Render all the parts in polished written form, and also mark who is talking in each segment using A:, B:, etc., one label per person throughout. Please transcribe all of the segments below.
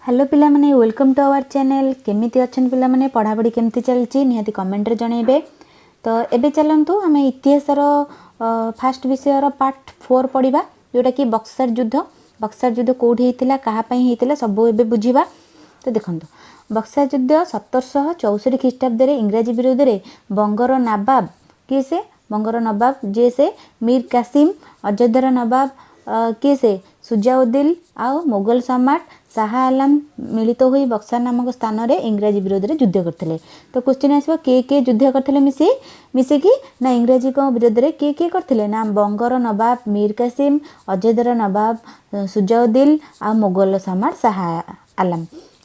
A: Hello ପିଲାମାନେ, welcome to our channel. କେମିତି ଅଛନ୍ତି ପିଲାମାନେ? ପଢ଼ାପଢ଼ି କେମିତି ଚାଲିଛି, ନିହାତି କମେଣ୍ଟରେ ଜଣାଇବେ। ତ ଏବେ ଚାଲନ୍ତୁ ଆମେ ଇତିହାସର ଫାଷ୍ଟ ବିଷୟର ପାର୍ଟ 4 ପଢ଼ିବା, ଯେଉଁଟାକି ବକ୍ସର ଯୁଦ୍ଧ। ବକ୍ସର ଯୁଦ୍ଧ କେଉଁଠି ହେଇଥିଲା, କାହା ପାଇଁ ହେଇଥିଲା, ସବୁ ଏବେ ବୁଝିବା। ତ ଦେଖନ୍ତୁ, ବକ୍ସର ଯୁଦ୍ଧ 1764 ଖ୍ରୀଷ୍ଟାବ୍ଦରେ ଇଂରାଜୀ ବିରୁଦ୍ଧରେ ବଙ୍ଗର ନବାବ, କିଏ ସେ? ବଙ୍ଗର ନବାବ ଯିଏ ସେ ମୀର କାସିମ, ଅଯୋଧ୍ୟାର ନବାବ କିଏ ସେ? ସୁଜାଉଦ୍ଦିନ ଆଉ ମୋଗଲ ସମ୍ରାଟ ଶାହା ଆଲାମ ମିଳିତ ହୋଇ ବକ୍ସର ନାମକ ସ୍ଥାନରେ ଇଂରାଜୀ ବିରୋଧରେ ଯୁଦ୍ଧ କରିଥିଲେ। ତ କ୍ୱେଶ୍ଚିନ୍ ଆସିବ, କିଏ କିଏ ଯୁଦ୍ଧ କରିଥିଲେ ମିଶିକି ନା ଇଂରାଜୀଙ୍କ ବିରୋଧରେ କିଏ କିଏ କରିଥିଲେ ନା ବଙ୍ଗର ନବାବ ମୀର କାସିମ, ଅଯୋଧ୍ୟାର ନବାବ ସୁଜାଉଦ୍ଦିନ ଆଉ ମୋଗଲ ସମ୍ରାଟ ଶାହା ଆଲାମ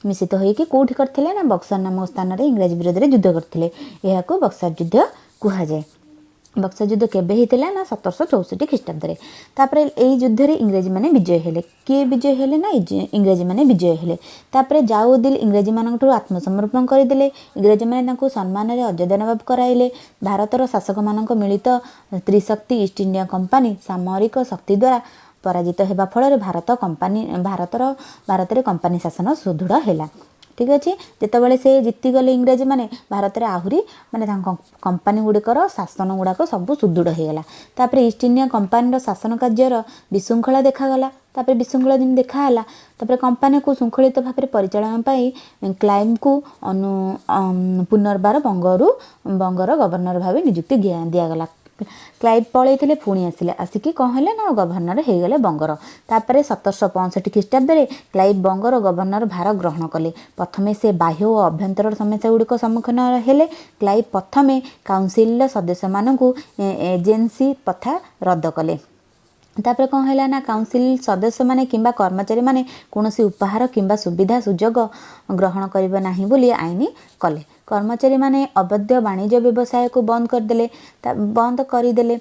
A: ମିଶିତ ହୋଇକି କେଉଁଠି କରିଥିଲେ ନା ବକ୍ସର ନାମକ ସ୍ଥାନରେ ଇଂରାଜୀ ବିରୋଧରେ ଯୁଦ୍ଧ କରିଥିଲେ। ଏହାକୁ ବକ୍ସର ଯୁଦ୍ଧ କୁହାଯାଏ। ବକ୍ସର ଯୁଦ୍ଧ କେବେ ହେଇଥିଲା ନା 1764 ଖ୍ରୀଷ୍ଟାବ୍ଦରେ। ତାପରେ ଏଇ ଯୁଦ୍ଧରେ ଇଂରେଜୀମାନେ ବିଜୟ ହେଲେ। କିଏ ବିଜୟ ହେଲେ ନା ଇଂରେଜୀମାନେ ବିଜୟ ହେଲେ। ତାପରେ ଜାଉଦ୍ଦିନ ଇଂରେଜୀମାନଙ୍କଠାରୁ ଆତ୍ମସମର୍ପଣ କରିଦେଲେ। ଇଂରେଜୀମାନେ ତାଙ୍କୁ ସମ୍ମାନରେ ଅଯୋଧ୍ୟା ନବାବ କରାଇଲେ। ଭାରତର ଶାସକମାନଙ୍କ ମିଳିତ ତ୍ରିଶକ୍ତି ଇଷ୍ଟ ଇଣ୍ଡିଆ କମ୍ପାନୀ ସାମରିକ ଶକ୍ତି ଦ୍ୱାରା ପରାଜିତ ହେବା ଫଳରେ ଭାରତ କମ୍ପାନୀ ଭାରତର ଭାରତରେ କମ୍ପାନୀ ଶାସନ ସୁଦୃଢ଼ ହେଲା। ଠିକ୍ ଅଛି, ଯେତେବେଳେ ସେ ଜିତିଗଲେ ଇଂରେଜୀମାନେ, ଭାରତରେ ଆହୁରି ମାନେ ତାଙ୍କ କମ୍ପାନୀ ଗୁଡ଼ିକର ଶାସନ ଗୁଡ଼ାକ ସବୁ ସୁଦୃଢ଼ ହେଇଗଲା। ତାପରେ ଇଷ୍ଟ ଇଣ୍ଡିଆ କମ୍ପାନୀର ଶାସନ କାର୍ଯ୍ୟର ବିଶୃଙ୍ଖଳା ଦେଖାଗଲା। ତାପରେ ବିଶୃଙ୍ଖଳା ଯେମିତି ଦେଖାହେଲା, ତାପରେ କମ୍ପାନୀକୁ ଶୃଙ୍ଖଳିତ ଭାବରେ ପରିଚାଳନା ପାଇଁ କ୍ଲାଇଭ୍ଙ୍କୁ ଅନୁ ପୁନର୍ବାର ବଙ୍ଗର ଗଭର୍ଣ୍ଣର ଭାବେ ନିଯୁକ୍ତି ଦିଆଗଲା। କ୍ଲାଇଭ୍ ପଳେଇଥିଲେ, ପୁଣି ଆସିଲେ, ଆସିକି କ'ଣ ହେଲେ ନା ଗଭର୍ଣ୍ଣର ହେଇଗଲେ ବଙ୍ଗର। ତାପରେ 1765 ଖ୍ରୀଷ୍ଟାବ୍ଦରେ କ୍ଲାଇଭ୍ ବଙ୍ଗର ଗଭର୍ଣ୍ଣର ଭାର ଗ୍ରହଣ କଲେ। ପ୍ରଥମେ ସେ ବାହ୍ୟ ଓ ଅଭ୍ୟନ୍ତର ସମସ୍ୟା ଗୁଡ଼ିକ ସମ୍ମୁଖୀନ ହେଲେ। କ୍ଲାଇଭ୍ ପ୍ରଥମେ କାଉନସିଲର ସଦସ୍ୟମାନଙ୍କୁ ଏଜେନ୍ସି ପ୍ରଥା ରଦ୍ଦ କଲେ। ତାପରେ କ'ଣ ହେଲା ନା କାଉନସିଲ ସଦସ୍ୟମାନେ କିମ୍ବା କର୍ମଚାରୀମାନେ କୌଣସି ଉପହାର କିମ୍ବା ସୁବିଧା ସୁଯୋଗ ଗ୍ରହଣ କରିବେ ନାହିଁ ବୋଲି ଆଇନ କଲେ। କର୍ମଚାରୀମାନେ ଅବୈଧ ବାଣିଜ୍ୟ ବ୍ୟବସାୟକୁ ବନ୍ଦ କରିଦେଲେ, ବନ୍ଦ କରିଦେଲେ,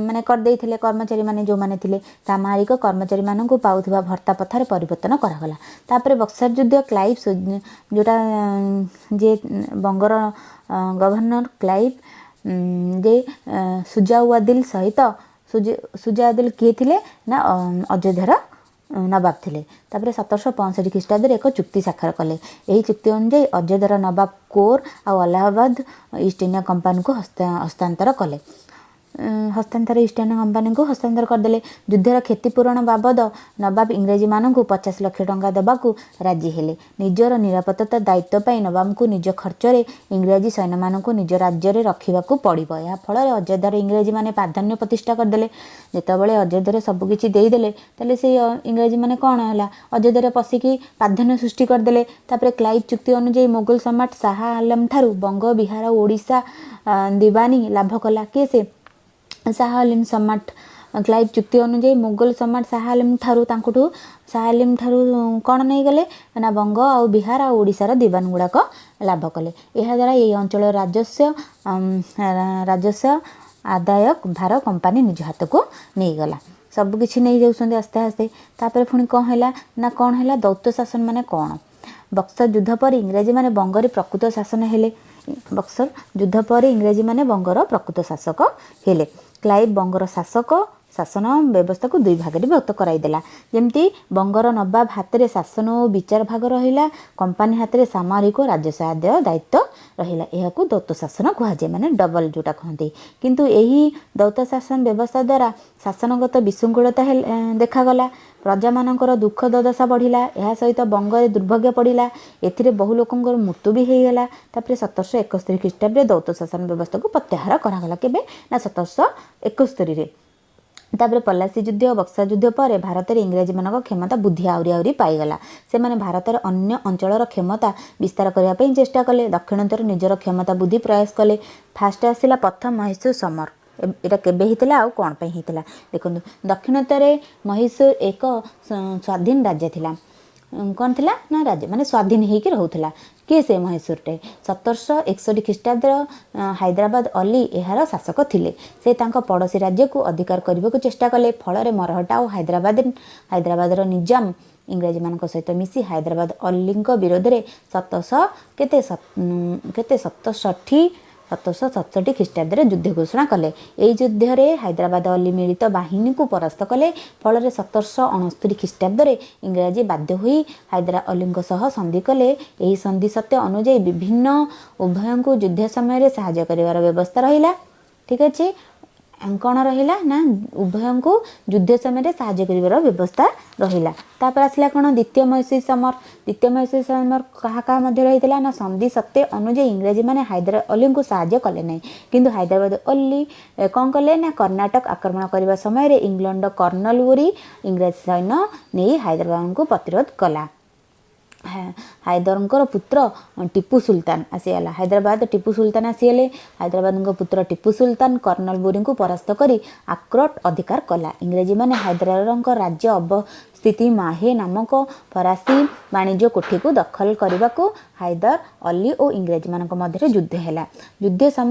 A: ମାନେ କରିଦେଇଥିଲେ କର୍ମଚାରୀମାନେ ଯେଉଁମାନେ ଥିଲେ। ସାମରିକ କର୍ମଚାରୀମାନଙ୍କୁ ପାଉଥିବା ଭତ୍ତା ପ୍ରଥାରେ ପରିବର୍ତ୍ତନ କରାଗଲା। ତାପରେ ବକ୍ସର ଯୁଦ୍ଧ କ୍ଲାଇଭ୍ ଯେଉଁଟା ଯିଏ ବଙ୍ଗର ଗଭର୍ଣ୍ଣର କ୍ଲାଇଭ୍ ଯେ ସୁଜାଉଦ୍ଦିନ ସହିତ, ସୁଜାଉଦ୍ଦିନ କିଏ ଥିଲେ ନା ଅଯୋଧ୍ୟାର ନବାବ ଥିଲେ। ତାପରେ 1765 ଖ୍ରୀଷ୍ଟାବ୍ଦରେ ଏକ ଚୁକ୍ତି ସ୍ୱାକ୍ଷର କଲେ। ଏହି ଚୁକ୍ତି ଅନୁଯାୟୀ ଅଯୋଧ୍ୟାର ନବାବ କୋର୍ ଆଉ ଆଲାହାବାଦ ଇଷ୍ଟ ଇଣ୍ଡିଆ କମ୍ପାନୀକୁ ହସ୍ତାନ୍ତର କଲେ, ହସ୍ତାନ୍ତର ଇଷ୍ଟ ଇଣ୍ଡିଆ କମ୍ପାନୀକୁ ହସ୍ତାନ୍ତର କରିଦେଲେ। ଯୁଦ୍ଧର କ୍ଷତିପୂରଣ ବାବଦ ନବାବ ଇଂରେଜୀମାନଙ୍କୁ 50 ଲକ୍ଷ ଟଙ୍କା ଦେବାକୁ ରାଜି ହେଲେ। ନିଜର ନିରାପତ୍ତା ଦାୟିତ୍ୱ ପାଇଁ ନବାବଙ୍କୁ ନିଜ ଖର୍ଚ୍ଚରେ ଇଂରାଜୀ ସୈନ୍ୟମାନଙ୍କୁ ନିଜ ରାଜ୍ୟରେ ରଖିବାକୁ ପଡ଼ିବ। ଏହା ଫଳରେ ଅଯୋଧ୍ୟାର ଇଂରେଜୀମାନେ ପ୍ରାଧାନ୍ୟ ପ୍ରତିଷ୍ଠା କରିଦେଲେ। ଯେତେବେଳେ ଅଯୋଧ୍ୟାରେ ସବୁକିଛି ଦେଇଦେଲେ, ତାହେଲେ ସେଇ ଇଂରେଜୀମାନେ କ'ଣ ହେଲା, ଅଯୋଧ୍ୟାରେ ପଶିକି ପ୍ରାଧାନ୍ୟ ସୃଷ୍ଟି କରିଦେଲେ। ତାପରେ କ୍ଲାଇଭ୍ ଚୁକ୍ତି ଅନୁଯାୟୀ ମୋଗଲ ସମ୍ରାଟ ଶାହା ଆଲମ ଠାରୁ ବଙ୍ଗ, ବିହାର, ଓଡ଼ିଶା ଦିୱାନୀ ଲାଭ କଲା। କିଏ ସେ? ଶାହା ଆଲିମ ସମ୍ରାଟ। କ୍ଲାଇଭ୍ ଚୁକ୍ତି ଅନୁଯାୟୀ ମୋଗଲ ସମ୍ରାଟ ଶାହା ଆଲିମ ଠାରୁ, ତାଙ୍କଠୁ ଶାହା ଆଲିମ ଠାରୁ କ'ଣ ନେଇଗଲେ ନା ବଙ୍ଗ ଆଉ ବିହାର ଆଉ ଓଡ଼ିଶାର ଦିୱାନ ଗୁଡ଼ାକ ଲାଭ କଲେ। ଏହାଦ୍ୱାରା ଏହି ଅଞ୍ଚଳର ରାଜସ୍ୱ ଆଦାୟ ଭାର କମ୍ପାନୀ ନିଜ ହାତକୁ ନେଇଗଲା। ସବୁକିଛି ନେଇଯାଉଛନ୍ତି ଆସ୍ତେ ଆସ୍ତେ। ତାପରେ ପୁଣି କ'ଣ ହେଲା ନା କ'ଣ ହେଲା ଦୌତ୍ୟ ଶାସନ ମାନେ କ'ଣ? ବକ୍ସର ଯୁଦ୍ଧ ପରେ ଇଂରେଜୀମାନେ ବଙ୍ଗରେ ପ୍ରକୃତ ଶାସନ ହେଲେ। ବକ୍ସର ଯୁଦ୍ଧ ପରେ ଇଂରେଜୀମାନେ ବଙ୍ଗର ପ୍ରକୃତ ଶାସକ ହେଲେ। କ୍ଲାଇଭ୍ ବଙ୍ଗର ଶାସନ ବ୍ୟବସ୍ଥାକୁ ଦୁଇ ଭାଗରେ ବିଭକ୍ତ କରାଇଦେଲା। ଯେମିତି ବଙ୍ଗର ନବାବ ହାତରେ ଶାସନ ଓ ବିଚାର ଭାଗ ରହିଲା, କମ୍ପାନୀ ହାତରେ ସାମରିକ ରାଜସ୍ୱ ଆଦାୟ ଦାୟିତ୍ୱ ରହିଲା। ଏହାକୁ ଦୌତ୍ୟ ଶାସନ କୁହାଯାଏ, ମାନେ ଡବଲ ଯେଉଁଟା କହନ୍ତି। କିନ୍ତୁ ଏହି ଦୌତ୍ୟ ଶାସନ ବ୍ୟବସ୍ଥା ଦ୍ୱାରା ଶାସନଗତ ବିଶୃଙ୍ଖଳତା ଦେଖାଗଲା। ପ୍ରଜାମାନଙ୍କର ଦୁଃଖ ଦୁର୍ଦଶା ବଢ଼ିଲା। ଏହା ସହିତ ବଙ୍ଗରେ ଦୁର୍ଭାଗ୍ୟ ପଡ଼ିଲା। ଏଥିରେ ବହୁ ଲୋକଙ୍କର ମୃତ୍ୟୁ ବି ହେଇଗଲା। ତାପରେ 1771 ଖ୍ରୀଷ୍ଟାବ୍ଦରେ ଦୌତ୍ୟ ଶାସନ ବ୍ୟବସ୍ଥାକୁ ପ୍ରତ୍ୟାହାର କରାଗଲା। କେବେ ନା 1771ରେ। ତାପରେ ପଲାସୀ ଯୁଦ୍ଧ ଓ ବକ୍ସର ଯୁଦ୍ଧ ପରେ ଭାରତରେ ଇଂରେଜୀମାନଙ୍କ କ୍ଷମତା ବୃଦ୍ଧି ଆହୁରି ଆହୁରି ପାଇଗଲା। ସେମାନେ ଭାରତର ଅନ୍ୟ ଅଞ୍ଚଳର କ୍ଷମତା ବିସ୍ତାର କରିବା ପାଇଁ ଚେଷ୍ଟା କଲେ। ଦକ୍ଷିଣୋତ୍ତର ନିଜର କ୍ଷମତା ବୃଦ୍ଧି ପ୍ରୟାସ କଲେ। ଫାଷ୍ଟ ଆସିଲା ପ୍ରଥମ ମହୀଶୂର ସମର। ଏଇଟା କେବେ ହେଇଥିଲା ଆଉ କ'ଣ ପାଇଁ ହେଇଥିଲା? ଦେଖନ୍ତୁ, ଦକ୍ଷିଣୋତ୍ତରରେ ମହୀଶୂର ଏକ ସ୍ୱାଧୀନ ରାଜ୍ୟ ଥିଲା। କ'ଣ ଥିଲା ନା ରାଜ୍ୟ ମାନେ ସ୍ୱାଧୀନ ହେଇକି ରହୁଥିଲା। କିଏ ସେ? ମହୀଶୂରଟେ। 1761 ଖ୍ରୀଷ୍ଟାବ୍ଦର ହାଇଦ୍ରାବାଦ ଅଲି ଏହାର ଶାସକ ଥିଲେ। ସେ ତାଙ୍କ ପଡ଼ୋଶୀ ରାଜ୍ୟକୁ ଅଧିକାର କରିବାକୁ ଚେଷ୍ଟା କଲେ। ଫଳରେ ମରହଟ୍ଟା ଓ ହାଇଦ୍ରାବାଦର ନିଜାମ ଇଂରେଜୀମାନଙ୍କ ସହିତ ମିଶି ହାଇଦ୍ରାବାଦ ଅଲିଙ୍କ ବିରୋଧରେ ସତରଶହ କେତେ କେତେ ସତଷଠି 1767 ଖ୍ରୀଷ୍ଟାବ୍ଦରେ ଯୁଦ୍ଧ ଘୋଷଣା କଲେ। ଏହି ଯୁଦ୍ଧରେ ହାଇଦ୍ରାବାଦ ଅଲି ମିଳିତ ବାହିନୀକୁ ପରାସ୍ତ କଲେ। ଫଳରେ 1769 ଖ୍ରୀଷ୍ଟାବ୍ଦରେ ଇଂରାଜୀ ବାଧ୍ୟ ହୋଇ ହାଇଦ୍ରା ଅଲିଙ୍କ ସହ ସନ୍ଧି କଲେ। ଏହି ସନ୍ଧି ସତ୍ୟ ଅନୁଯାୟୀ ବିଭିନ୍ନ ଉଭୟଙ୍କୁ ଯୁଦ୍ଧ ସମୟରେ ସାହାଯ୍ୟ କରିବାର ବ୍ୟବସ୍ଥା ରହିଲା। ଠିକ୍ ଅଛି, କ'ଣ ରହିଲା ନା ଉଭୟଙ୍କୁ ଯୁଦ୍ଧ ସମୟରେ ସାହାଯ୍ୟ କରିବାର ବ୍ୟବସ୍ଥା ରହିଲା। ତାପରେ ଆସିଲା କ'ଣ? ଦ୍ୱିତୀୟ ମୈସୂର ସମର। ଦ୍ୱିତୀୟ ମୈସୂର ସମର କାହା କାହା ମଧ୍ୟରେ ରହିଥିଲା ନା ସନ୍ଧି ସତ୍ତ୍ୱେ ଅନୁଯାୟୀ ଇଂରାଜୀମାନେ ହାଇଦ୍ରା ଅଲିଙ୍କୁ ସାହାଯ୍ୟ କଲେ ନାହିଁ। କିନ୍ତୁ ହାଇଦ୍ରାବାଦ ଅଲି କ'ଣ କଲେ ନା କର୍ଣ୍ଣାଟକ ଆକ୍ରମଣ କରିବା ସମୟରେ ଇଂଲଣ୍ଡର କର୍ଣ୍ଣଲ ଉରି ଇଂରାଜୀ ସୈନ୍ୟ ନେଇ ହାଇଦ୍ରାବାଦଙ୍କୁ ପ୍ରତିରୋଧ କଲା। ହାଇଦରଙ୍କର ପୁତ୍ର ଟିପୁ ସୁଲତାନ ଆସିଗଲା। ହାଇଦ୍ରାବାଦ ଟିପୁ ସୁଲତାନ ଆସିଗଲେ। ହାଇଦ୍ରାବାଦଙ୍କ ପୁତ୍ର ଟିପୁ ସୁଲତାନ କର୍ଣ୍ଣଲ ବୁରିଙ୍କୁ ପରାସ୍ତ କରି ଆକ୍ରଟ ଅଧିକାର କଲା। ଇଂରେଜୀମାନେ ହାଇଦ୍ରାବାଦଙ୍କ ରାଜ୍ୟ ଅବସ୍ଥିତି ମାହେ ନାମକ ଫରାସୀ ବାଣିଜ୍ୟ କୋଠିକୁ ଦଖଲ କରିବାକୁ ହାଇଦର ଅଲି ଓ ଇଂରେଜମାନଙ୍କ ମଧ୍ୟରେ ଯୁଦ୍ଧ ହେଲା।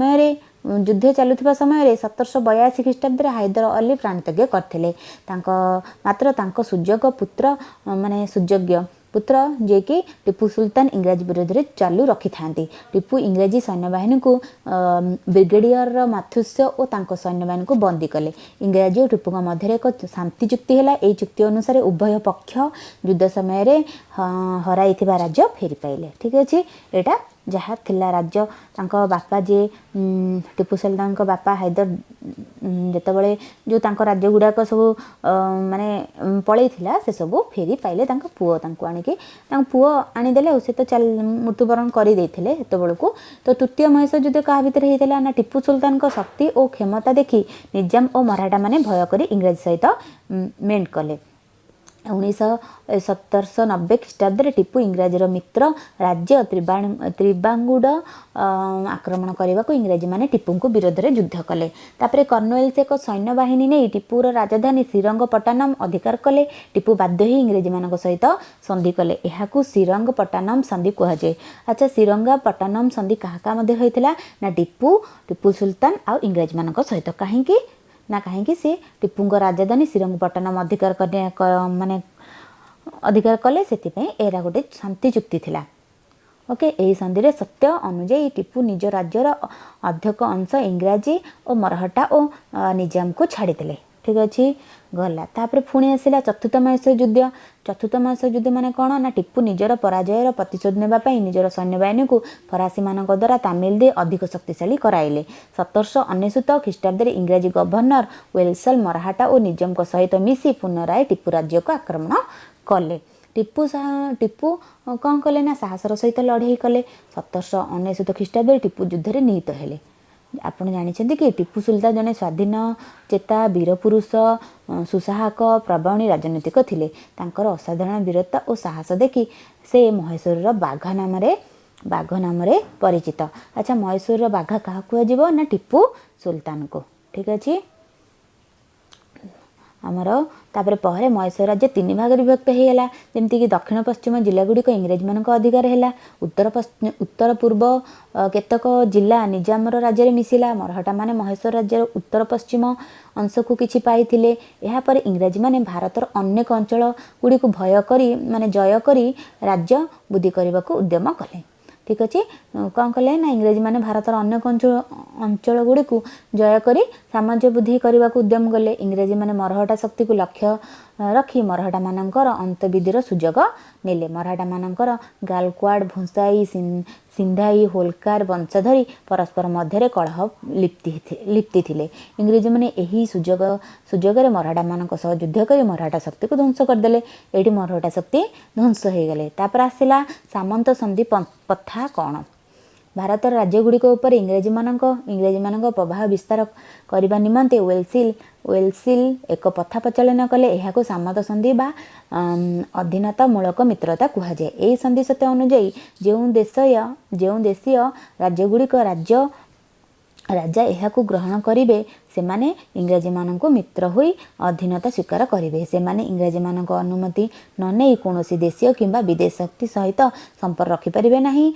A: ଯୁଦ୍ଧ ଚାଲୁଥିବା ସମୟରେ 1782 ଖ୍ରୀଷ୍ଟାବ୍ଦରେ ହାଇଦର ଅଲି ପ୍ରାଣତ୍ୟାଗ କରିଥିଲେ। ତାଙ୍କ ମାତ୍ର ତାଙ୍କ ସୁଯୋଗ ପୁତ୍ର, ମାନେ ସୁଯୋଗ୍ୟ ପୁତ୍ର ଯିଏକି ଟିପୁ ସୁଲତାନ, ଇଂରାଜୀ ବିରୋଧରେ ଚାଲୁ ରଖିଥାନ୍ତି। ଟିପୁ ଇଂରାଜୀ ସୈନ୍ୟବାହିନୀକୁ ବ୍ରିଗେଡ଼ିୟର ମାଥୁସ୍ୟ ଓ ତାଙ୍କ ସୈନ୍ୟବାହିନୀକୁ ବନ୍ଦୀ କଲେ। ଇଂରାଜୀ ଓ ଟିପୁଙ୍କ ମଧ୍ୟରେ ଏକ ଶାନ୍ତି ଚୁକ୍ତି ହେଲା। ଏହି ଚୁକ୍ତି ଅନୁସାରେ ଉଭୟ ପକ୍ଷ ଯୁଦ୍ଧ ସମୟରେ ହରାଇଥିବା ରାଜ୍ୟ ଫେରି ପାଇଲେ। ଠିକ୍ ଅଛି, ଏଇଟା ଯାହା ଥିଲା ରାଜ୍ୟ। ତାଙ୍କ ବାପା ଯିଏ ଟିପୁ ସୁଲତାନଙ୍କ ବାପା ହାଇଦର ଯେତେବେଳେ ଯେଉଁ ତାଙ୍କ ରାଜ୍ୟ ଗୁଡ଼ାକ ସବୁ ମାନେ ପଳେଇଥିଲା, ସେସବୁ ଫେରି ପାଇଲେ। ତାଙ୍କ ପୁଅ ତାଙ୍କୁ ଆଣିକି, ତାଙ୍କ ପୁଅ ଆଣିଦେଲେ। ଆଉ ସେ ତ ଚାଲ ମୃତ୍ୟୁବରଣ କରିଦେଇଥିଲେ ସେତେବେଳକୁ। ତ ତୃତୀୟ ମହୀଶୂର ଯୁଦ୍ଧ କାହା ଭିତରେ ହେଇଥିଲା ନା ଟିପୁ ସୁଲତାନଙ୍କ ଶକ୍ତି ଓ କ୍ଷମତା ଦେଖି ନିଜାମ ଓ ମରାଠାମାନେ ଭୟ କରି ଇଂରାଜୀ ସହିତ ମେଣ୍ଟ କଲେ। 1790 ଖ୍ରୀଷ୍ଟାବ୍ଦରେ ଟିପୁ ଇଂରାଜୀର ମିତ୍ର ରାଜ୍ୟ ତ୍ରିବାଙ୍ଗୁଡ଼ ଆକ୍ରମଣ କରିବାକୁ ଇଂରାଜୀମାନେ ଟିପୁଙ୍କୁ ବିରୋଧରେ ଯୁଦ୍ଧ କଲେ। ତାପରେ କର୍ଣ୍ଣୱେଲ୍ସ ଏକ ସୈନ୍ୟବାହିନୀ ନେଇ ଟିପୁର ରାଜଧାନୀ ଶ୍ରୀରଙ୍ଗପଟ୍ଟନମ ଅଧିକାର କଲେ। ଟିପୁ ବାଧ୍ୟ ହୋଇ ଇଂରେଜୀମାନଙ୍କ ସହିତ ସନ୍ଧି କଲେ। ଏହାକୁ ଶ୍ରୀରଙ୍ଗପଟ୍ଟନମ ସନ୍ଧି କୁହାଯାଏ। ଆଚ୍ଛା, ଶ୍ରୀରଙ୍ଗପଟ୍ଟନମ ସନ୍ଧି କାହା କାହା ମଧ୍ୟରେ ହୋଇଥିଲା ନା ଟିପୁ ସୁଲତାନ ଆଉ ଇଂରେଜମାନଙ୍କ ସହିତ। କାହିଁକି ନା କାହିଁକି ସେ ଟିପୁଙ୍କ ରାଜଧାନୀ ଶ୍ରୀରଙ୍ଗପଟ୍ଟନମ ଅଧିକାର ମାନେ ଅଧିକାର କଲେ, ସେଥିପାଇଁ ଏରା ଗୋଟେ ଶାନ୍ତି ଚୁକ୍ତି ଥିଲା। ଓକେ, ଏହି ସନ୍ଧିରେ ସତ୍ୟ ଅନୁଯାୟୀ ଟିପୁ ନିଜ ରାଜ୍ୟର ଅଧ୍ୟକ୍ଷ ଅଂଶ ଇଂରାଜୀ ଓ ମରହଟ୍ଟା ଓ ନିଜାମକୁ ଛାଡ଼ିଦେଲେ। ଠିକ୍ ଅଛି, ଗଲା। ତାପରେ ପୁଣି ଆସିଲା ଚତୁର୍ଥ ମହୀଶୂର ଯୁଦ୍ଧ। ଚତୁର୍ଥ ମହୀଶୂର ଯୁଦ୍ଧ ମାନେ କ'ଣ ନା ଟିପୁ ନିଜର ପରାଜୟର ପ୍ରତିଶୋଧ ନେବା ପାଇଁ ନିଜର ସୈନ୍ୟବାହିନୀକୁ ଫରାସୀମାନଙ୍କ ଦ୍ୱାରା ତାମିଲ ଦେଇ ଅଧିକ ଶକ୍ତିଶାଳୀ କରାଇଲେ। 1799 ଖ୍ରୀଷ୍ଟାବ୍ଦରେ ଇଂରାଜୀ ଗଭର୍ଣ୍ଣର ୱେଲସଲ ମରାଠା ଓ ନିଜାମଙ୍କ ସହିତ ମିଶି ପୁନରାୟ ଟିପୁ ରାଜ୍ୟକୁ ଆକ୍ରମଣ କଲେ। ଟିପୁ କ'ଣ କଲେ ନା ସାହସର ସହିତ ଲଢ଼େଇ କଲେ। 1799 ଖ୍ରୀଷ୍ଟାବ୍ଦରେ ଟିପୁ ଯୁଦ୍ଧରେ ନିହତ ହେଲେ। ଆପଣ ଜାଣିଛନ୍ତି କି ଟିପୁ ସୁଲତାନ ଜଣେ ସ୍ୱାଧୀନ ଚେତା ବୀରପୁରୁଷ, ସୁସାହକ, ପ୍ରବଣୀ ରାଜନୈତିକ ଥିଲେ। ତାଙ୍କର ଅସାଧାରଣ ବୀରତ୍ୱ ଓ ସାହସ ଦେଖି ସେ ମହୀଶୂରର ବାଘ ନାମରେ ପରିଚିତ। ଆଚ୍ଛା, ମହୀଶୂରର ବାଘ କାହାକୁ କୁହାଯିବ ନା ଟିପୁ ସୁଲତାନକୁ। ଠିକ୍ ଅଛି, ଆମର ତାପରେ ପରେ ମହୀଶୂର ରାଜ୍ୟ ତିନି ଭାଗରେ ବିଭକ୍ତ ହେଇଗଲା। ଯେମିତିକି ଦକ୍ଷିଣ ପଶ୍ଚିମ ଜିଲ୍ଲାଗୁଡ଼ିକ ଇଂରେଜମାନଙ୍କ ଅଧିକାର ହେଲା, ଉତ୍ତର ପୂର୍ବ କେତେକ ଜିଲ୍ଲା ନିଜାମର ରାଜ୍ୟରେ ମିଶିଲା, ମରହଟ୍ଟାମାନେ ମହୀଶୂର ରାଜ୍ୟର ଉତ୍ତର ପଶ୍ଚିମ ଅଂଶକୁ କିଛି ପାଇଥିଲେ। ଏହାପରେ ଇଂରାଜୀମାନେ ଭାରତର ଅନେକ ଅଞ୍ଚଳ ଗୁଡ଼ିକୁ ଭୟ କରି ମାନେ ଜୟ କରି ରାଜ୍ୟ ବୃଦ୍ଧି କରିବାକୁ ଉଦ୍ୟମ କଲେ। ଠିକ୍ ଅଛି, କ'ଣ କଲେ ନା ଇଂରେଜୀମାନେ ଭାରତର ଅନେକ ଅଞ୍ଚଳ ଗୁଡ଼ିକୁ ଜୟ କରି ସାମ୍ରାଜ୍ୟ ବୃଦ୍ଧି କରିବାକୁ ଉଦ୍ୟମ କଲେ। ଇଂରେଜୀମାନେ ମରହଟ୍ଟା ଶକ୍ତିକୁ ଲକ୍ଷ୍ୟ ରଖି ମରହଟ୍ଟାମାନଙ୍କର ଅନ୍ତର୍ବିଧିର ସୁଯୋଗ ନେଲେ। ମରହଟ୍ଟାମାନଙ୍କର ଗାଲକ୍ୱାଡ଼, ଭୋଁସାଇ, ସିନ୍ଧାଇ, ହୋଲକାର ବଂଶ ଧରି ପରସ୍ପର ମଧ୍ୟରେ କଳହ ଲିପ୍ତି ଥିଲେ। ଇଂରେଜୀମାନେ ଏହି ସୁଯୋଗରେ ମରହଟ୍ଟାମାନଙ୍କ ସହ ଯୁଦ୍ଧ କରି ମରହଟ୍ଟା ଶକ୍ତିକୁ ଧ୍ୱଂସ କରିଦେଲେ। ଏଇଠି ମରହଟ୍ଟା ଶକ୍ତି ଧ୍ୱଂସ ହୋଇଗଲେ। ତାପରେ ଆସିଲା ସାମନ୍ତ ସନ୍ଧି ପ୍ରଥା କ'ଣ? ଭାରତର ରାଜ୍ୟଗୁଡ଼ିକ ଉପରେ ଇଂରେଜୀମାନଙ୍କ ପ୍ରଭାବ ବିସ୍ତାର କରିବା ନିମନ୍ତେ ୱେଲସିଲ୍ ଏକ ପ୍ରଥା ପ୍ରଚଳନ କଲେ। ଏହାକୁ ସାମନ୍ତ ସନ୍ଧି ବା ଅଧୀନତାମୂଳକ ମିତ୍ରତା କୁହାଯାଏ। ଏହି ସନ୍ଧି ସତ୍ୟ ଅନୁଯାୟୀ ଯେଉଁ ଦେଶୀୟ ରାଜ୍ୟଗୁଡ଼ିକ ରାଜା ଏହାକୁ ଗ୍ରହଣ କରିବେ, ସେମାନେ ଇଂରେଜୀମାନଙ୍କୁ ମିତ୍ର ହୋଇ ଅଧୀନତା ସ୍ୱୀକାର କରିବେ। ସେମାନେ ଇଂରେଜୀମାନଙ୍କ ଅନୁମତି ନ ନେଇ କୌଣସି ଦେଶୀୟ କିମ୍ବା ବିଦେଶ ଶକ୍ତି ସହିତ ସମ୍ପର୍କ ରଖିପାରିବେ ନାହିଁ।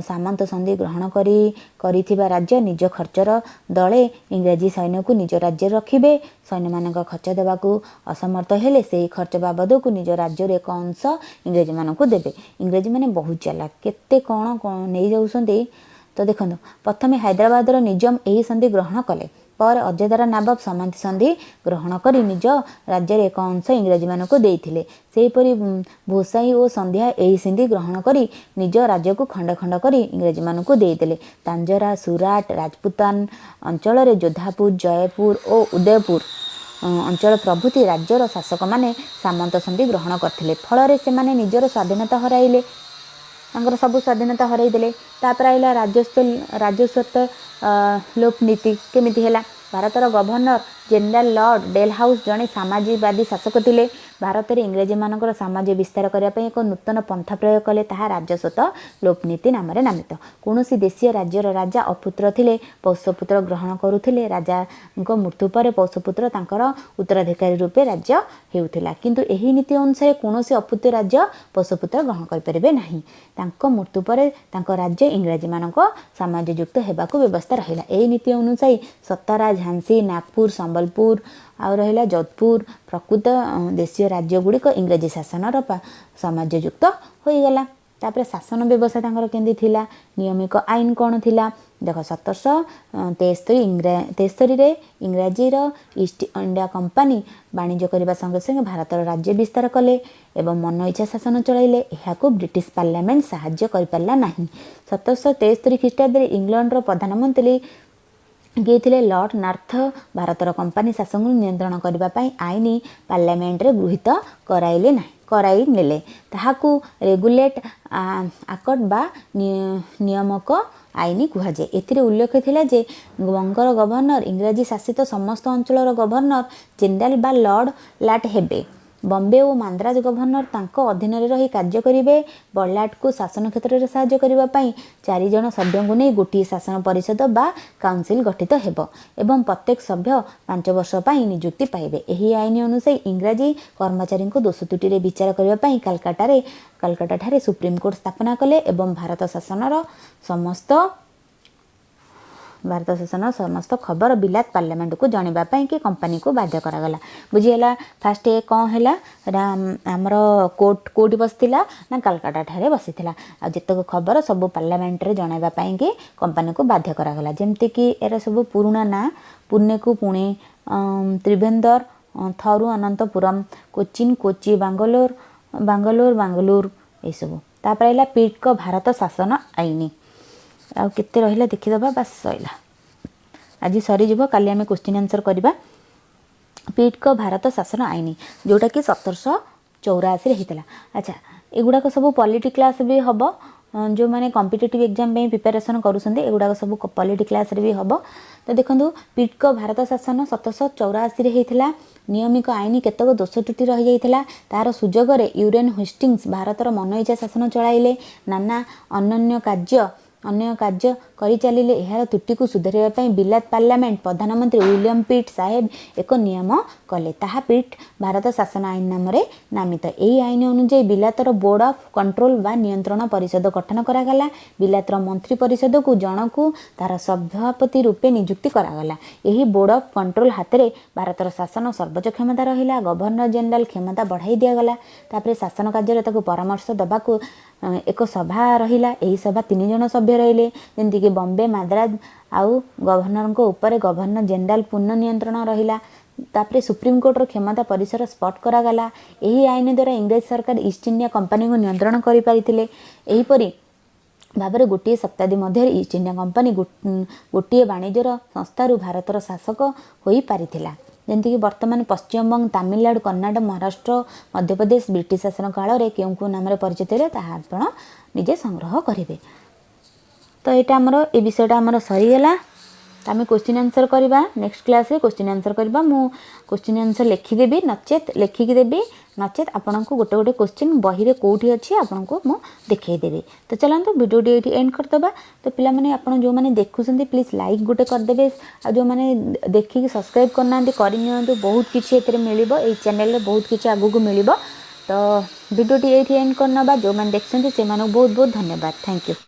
A: ସାମନ୍ତ ସନ୍ଧି ଗ୍ରହଣ କରିଥିବା ରାଜ୍ୟ ନିଜ ଖର୍ଚ୍ଚର ଦଳେ ଇଂରାଜୀ ସୈନ୍ୟକୁ ନିଜ ରାଜ୍ୟରେ ରଖିବେ। ସୈନ୍ୟମାନଙ୍କ ଖର୍ଚ୍ଚ ଦେବାକୁ ଅସମର୍ଥ ହେଲେ ସେହି ଖର୍ଚ୍ଚ ବାବଦକୁ ନିଜ ରାଜ୍ୟର ଏକ ଅଂଶ ଇଂରେଜୀମାନଙ୍କୁ ଦେବେ। ଇଂରେଜୀମାନେ ବହୁତ ଚାଲାକ, କେତେ କ'ଣ ନେଇଯାଉଛନ୍ତି। ତ ଦେଖନ୍ତୁ, ପ୍ରଥମେ ହାଇଦ୍ରାବାଦର ନିଜାମ ଏହି ସନ୍ଧି ଗ୍ରହଣ କଲେ। ପରେ ଅଯୋଧ୍ୟାର ନବାବ ସାମନ୍ତୀ ସନ୍ଧି ଗ୍ରହଣ କରି ନିଜ ରାଜ୍ୟର ଏକ ଅଂଶ ଇଂରେଜମାନଙ୍କୁ ଦେଇଥିଲେ। ସେହିପରି ଭୋସାଇ ଓ ସନ୍ଧ୍ୟା ଏହି ସନ୍ଧି ଗ୍ରହଣ କରି ନିଜ ରାଜ୍ୟକୁ ଖଣ୍ଡ ଖଣ୍ଡ କରି ଇଂରେଜମାନଙ୍କୁ ଦେଇଦେଲେ। ତାଞ୍ଜରା, ସୁରାଟ, ରାଜପୁତାନ ଅଞ୍ଚଳରେ ଯୋଧାପୁର, ଜୟପୁର ଓ ଉଦୟପୁର ଅଞ୍ଚଳ ପ୍ରଭୃତି ରାଜ୍ୟର ଶାସକମାନେ ସାମନ୍ତ ସନ୍ଧି ଗ୍ରହଣ କରିଥିଲେ। ଫଳରେ ସେମାନେ ନିଜର ସ୍ୱାଧୀନତା ହରାଇଲେ, ତାଙ୍କର ସବୁ ସ୍ୱାଧୀନତା ହରାଇ ଦେଲେ। ତାପରେ ଆସିଲା ରାଜସ୍ୱତ୍ୱ ଲୋପ ନୀତି କେମିତି ହେଲା? ଭାରତର ଗଭର୍ଣ୍ଣର ଜେନେରାଲ ଲର୍ଡ଼ ଡେଲହାଉସ୍ ଜଣେ ସାମାଜିକବାଦୀ ଶାସକ ଥିଲେ। ଭାରତରେ ଇଂରେଜମାନଙ୍କର ସାମ୍ରାଜ୍ୟ ବିସ୍ତାର କରିବା ପାଇଁ ଏକ ନୂତନ ପନ୍ଥା ପ୍ରୟୋଗ କଲେ। ତାହା ରାଜସ୍ୱତ୍ୱ ଲୋପ ନୀତି ନାମରେ ନାମିତ। କୌଣସି ଦେଶୀୟ ରାଜ୍ୟର ରାଜା ଅପୁତ୍ର ଥିଲେ ପୌଷ୍ୟପୁତ୍ର ଗ୍ରହଣ କରୁଥିଲେ। ରାଜାଙ୍କ ମୃତ୍ୟୁ ପରେ ପୌଷ୍ୟପୁତ୍ର ତାଙ୍କର ଉତ୍ତରାଧିକାରୀ ରୂପେ ରାଜ୍ୟ ହେଉଥିଲା। କିନ୍ତୁ ଏହି ନୀତି ଅନୁସାରେ କୌଣସି ଅପୁତ୍ର ରାଜ୍ୟ ପୌଷ୍ୟପୁତ୍ର ଗ୍ରହଣ କରିପାରିବେ ନାହିଁ। ତାଙ୍କ ମୃତ୍ୟୁ ପରେ ତାଙ୍କ ରାଜ୍ୟ ଇଂରାଜୀମାନଙ୍କ ସାମ୍ରାଜ୍ୟଯୁକ୍ତ ହେବାକୁ ବ୍ୟବସ୍ଥା ରହିଲା। ଏହି ନୀତି ଅନୁଯାୟୀ ସତାରା, ଝାନ୍ସୀ, ନାଗପୁର, ସମ୍ବଲପୁର ଆଉ ରହିଲା ଯୋଧପୁର ପ୍ରକୃତ ଦେଶୀୟ ରାଜ୍ୟଗୁଡ଼ିକ ଇଂରାଜୀ ଶାସନର ସାମ୍ରାଜ୍ୟଯୁକ୍ତ ହୋଇଗଲା। ତାପରେ ଶାସନ ବ୍ୟବସ୍ଥା ତାଙ୍କର କେମିତି ଥିଲା, ନିୟମିକ ଆଇନ କ'ଣ ଥିଲା ଦେଖ। 1773ରେ ଇଂରାଜୀର ଇଷ୍ଟ ଇଣ୍ଡିଆ କମ୍ପାନୀ ବାଣିଜ୍ୟ କରିବା ସଙ୍ଗେ ସଙ୍ଗେ ଭାରତର ରାଜ୍ୟ ବିସ୍ତାର କଲେ ଏବଂ ମନ ଇଚ୍ଛା ଶାସନ ଚଳାଇଲେ। ଏହାକୁ ବ୍ରିଟିଶ ପାର୍ଲାମେଣ୍ଟ ସାହାଯ୍ୟ କରିପାରିଲା ନାହିଁ। 1773 ଖ୍ରୀଷ୍ଟାବ୍ଦରେ ଇଂଲଣ୍ଡର ପ୍ରଧାନମନ୍ତ୍ରୀ କିଏ ଥିଲେ? ଲର୍ଡ଼ ନାର୍ଥ ଭାରତର କମ୍ପାନୀ ଶାସନକୁ ନିୟନ୍ତ୍ରଣ କରିବା ପାଇଁ ଆଇନ ପାର୍ଲାମେଣ୍ଟରେ ଗୃହୀତ କରାଇଲେ ନାହିଁ, କରାଇ ନେଲେ। ତାହାକୁ ରେଗୁଲେଟ୍ ଆକ୍ଟ ବା ନିୟାମକ ଆଇନ କୁହାଯାଏ। ଏଥିରେ ଉଲ୍ଲେଖ ଥିଲା ଯେ ବଙ୍ଗର ଗଭର୍ଣ୍ଣର ଇଂରାଜୀ ଶାସିତ ସମସ୍ତ ଅଞ୍ଚଳର ଗଭର୍ଣ୍ଣର ଜେନେରାଲ ବା ଲର୍ଡ଼ ଲାଟ୍ ହେବେ। ବମ୍ବେ ଓ ମାନ୍ଦ୍ରାଜ ଗଭର୍ଣ୍ଣର ତାଙ୍କ ଅଧୀନରେ ରହି କାର୍ଯ୍ୟ କରିବେ। ବଡ଼ଲାଟକୁ ଶାସନ କ୍ଷେତ୍ରରେ ସାହାଯ୍ୟ କରିବା ପାଇଁ 4 ଜଣ ସଭ୍ୟଙ୍କୁ ନେଇ ଗୋଟିଏ ଶାସନ ପରିଷଦ ବା କାଉନସିଲ୍ ଗଠିତ ହେବ ଏବଂ ପ୍ରତ୍ୟେକ ସଭ୍ୟ 5 ବର୍ଷ ପାଇଁ ନିଯୁକ୍ତି ପାଇବେ। ଏହି ଆଇନ ଅନୁଯାୟୀ ଇଂରାଜୀ କର୍ମଚାରୀଙ୍କୁ ଦୋଷ ତ୍ରୁଟିରେ ବିଚାର କରିବା ପାଇଁ କାଲକାଟାଠାରେ ସୁପ୍ରିମକୋର୍ଟ ସ୍ଥାପନା କଲେ ଏବଂ ଭାରତ ଶାସନର ସମସ୍ତ ଖବର ବିଲାତ ପାର୍ଲାମେଣ୍ଟକୁ ଜଣାଇବା ପାଇଁ କି କମ୍ପାନୀକୁ ବାଧ୍ୟ କରାଗଲା। ବୁଝିହେଲା? ଫାଷ୍ଟ କ'ଣ ହେଲା ନା ଆମର କୋର୍ଟ କେଉଁଠି ବସିଥିଲା ନା କାଲକାଟାଠାରେ ବସିଥିଲା। ଆଉ ଯେତେକ ଖବର ସବୁ ପାର୍ଲାମେଣ୍ଟରେ ଜଣାଇବା ପାଇଁକି କମ୍ପାନୀକୁ ବାଧ୍ୟ କରାଗଲା। ଯେମିତିକି ଏର ସବୁ ପୁରୁଣା ନାଁ ପୁନେକୁ ପୁଣେ, ତ୍ରିଭେନ୍ଦର, ଥରୁ ଅନନ୍ତପୁରମ, କୋଚିନ୍ କୋଚି, ବାଙ୍ଗାଲୋର ବାଙ୍ଗାଲୋର ବାଙ୍ଗାଲୁରୁ ଏସବୁ। ତାପରେ ହେଲା ପିଟ୍ଙ୍କ ଭାରତ ଶାସନ ଆଇନ। ଆଉ କେତେ ରହିଲା ଦେଖିଦେବା, ବାସ୍ ସରିଲା, ଆଜି ସରିଯିବ। କାଲି ଆମେ କୋଶ୍ଚିନ୍ ଆନ୍ସର୍ କରିବା। ପିଟ୍ଙ୍କ ଭାରତ ଶାସନ ଆଇନ ଯେଉଁଟାକି 1784ରେ ହେଇଥିଲା। ଆଚ୍ଛା, ଏଗୁଡ଼ାକ ସବୁ ପଲିଟି କ୍ଲାସ୍ ବି ହେବ। ଯେଉଁମାନେ କମ୍ପିଟେଟିଭ୍ ଏକ୍ଜାମ୍ ପାଇଁ ପ୍ରିପାରେସନ୍ କରୁଛନ୍ତି, ଏଗୁଡ଼ାକ ସବୁ ପଲିଟି କ୍ଲାସ୍ରେ ବି ହେବ। ତ ଦେଖନ୍ତୁ, ପିଟ୍ଙ୍କ ଭାରତ ଶାସନ 1784ରେ ହେଇଥିଲା। ନିୟମିକ ଆଇନ କେତେକ ଦୋଷ ତ୍ରୁଟି ରହିଯାଇଥିଲା। ତାର ସୁଯୋଗରେ ୟୁରେନ୍ ହେଷ୍ଟିଙ୍ଗସ୍ ଭାରତର ମନ ଇଚ୍ଛା ଶାସନ ଚଳାଇଲେ। ନାନା ଅନ୍ୟ କାର୍ଯ୍ୟ କରିଚାଲିଲେ। ଏହାର ତ୍ରୁଟିକୁ ସୁଧାରିବା ପାଇଁ ବିଲାତ ପାର୍ଲାମେଣ୍ଟ ପ୍ରଧାନମନ୍ତ୍ରୀ ୱିଲିୟମ ପିଟ୍ ସାହେବ ଏକ ନିୟମ କଲେ। ତାହା ପିଟ୍ ଭାରତ ଶାସନ ଆଇନ ନାମରେ ନାମିତ। ଏହି ଆଇନ ଅନୁଯାୟୀ ବିଲାତର ବୋର୍ଡ଼ ଅଫ୍ କଣ୍ଟ୍ରୋଲ ବା ନିୟନ୍ତ୍ରଣ ପରିଷଦ ଗଠନ କରାଗଲା। ବିଲାତର ମନ୍ତ୍ରୀ ପରିଷଦକୁ ଜଣକୁ ତାର ସଭାପତି ରୂପେ ନିଯୁକ୍ତି କରାଗଲା। ଏହି ବୋର୍ଡ଼ ଅଫ୍ କଣ୍ଟ୍ରୋଲ ହାତରେ ଭାରତର ଶାସନ ସର୍ବୋଚ୍ଚ କ୍ଷମତା ରହିଲା। ଗଭର୍ଣ୍ଣର ଜେନେରାଲ କ୍ଷମତା ବଢ଼ାଇ ଦିଆଗଲା। ତାପରେ ଶାସନ କାର୍ଯ୍ୟରେ ତାକୁ ପରାମର୍ଶ ଦେବାକୁ ଏକ ସଭା ରହିଲା। ଏହି ସଭା 3 ଜଣ ସଭ୍ୟ ରହିଲେ, ଯେମିତିକି ବମ୍ବେ, ମାଦ୍ରାଜ ଆଉ ଗଭର୍ଣ୍ଣରଙ୍କ ଉପରେ ଗଭର୍ଣ୍ଣର ଜେନେରାଲ ପୂର୍ଣ୍ଣ ନିୟନ୍ତ୍ରଣ ରହିଲା। ତାପରେ ସୁପ୍ରିମକୋର୍ଟର କ୍ଷମତା ପରିସର ସ୍ପଷ୍ଟ କରାଗଲା। ଏହି ଆଇନ ଦ୍ୱାରା ଇଂରେଜ ସରକାର ଇଷ୍ଟ ଇଣ୍ଡିଆ କମ୍ପାନୀକୁ ନିୟନ୍ତ୍ରଣ କରିପାରିଥିଲେ। ଏହିପରି ଭାବରେ ଗୋଟିଏ ଶତାବ୍ଦୀ ମଧ୍ୟରେ ଇଷ୍ଟ ଇଣ୍ଡିଆ କମ୍ପାନୀ ଗୋଟିଏ ବାଣିଜ୍ୟର ସଂସ୍ଥାରୁ ଭାରତର ଶାସକ ହୋଇପାରିଥିଲା। ଯେମିତିକି ବର୍ତ୍ତମାନ ପଶ୍ଚିମବଙ୍ଗ, ତାମିଲନାଡ଼ୁ, କର୍ଣ୍ଣାଟକ, ମହାରାଷ୍ଟ୍ର, ମଧ୍ୟପ୍ରଦେଶ ବ୍ରିଟିଶ ଶାସନ କାଳରେ କେଉଁ କେଉଁ ନାମରେ ପରିଚିତ ଥିଲେ ତାହା ଆପଣ ନିଜେ ସଂଗ୍ରହ କରିବେ। ତ ଏଇଟା ଆମର ଏ ବିଷୟଟା ଆମର ସରିଗଲା। ତ ଆମେ କୋଶ୍ଚିନ୍ ଆନ୍ସର୍ କରିବା ନେକ୍ସଟ କ୍ଲାସ୍ରେ। କୋଶ୍ଚିନ୍ ଆନ୍ସର୍ କରିବା, ମୁଁ କୋଶ୍ଚିନ୍ ଆନ୍ସର୍ ଲେଖିଦେବି, ନଚେତ୍ ଲେଖିକି ଦେବି, ନଚେତ୍ ଆପଣଙ୍କୁ ଗୋଟେ ଗୋଟେ କୋଶ୍ଚିନ୍ ବହିରେ କେଉଁଠି ଅଛି ଆପଣଙ୍କୁ ମୁଁ ଦେଖେଇଦେବି। ତ ଚାଲନ୍ତୁ ଭିଡ଼ିଓଟି ଏଇଠି ଏଣ୍ଡ କରିଦେବା। ତ ପିଲାମାନେ ଆପଣ ଯେଉଁମାନେ ଦେଖୁଛନ୍ତି ପ୍ଲିଜ୍ ଲାଇକ୍ ଗୋଟେ କରିଦେବେ, ଆଉ ଯେଉଁମାନେ ଦେଖିକି ସବସ୍କ୍ରାଇବ୍ କରିନାହାନ୍ତି କରିନିଅନ୍ତୁ। ବହୁତ କିଛି ଏଥିରେ ମିଳିବ, ଏଇ ଚ୍ୟାନେଲରେ ବହୁତ କିଛି ଆଗକୁ ମିଳିବ। ତ ଭିଡ଼ିଓଟି ଏଇଠି ଏଣ୍ଡ କରିନେବା। ଯେଉଁମାନେ ଦେଖୁଛନ୍ତି ସେମାନଙ୍କୁ ବହୁତ ବହୁତ ଧନ୍ୟବାଦ। Thank you.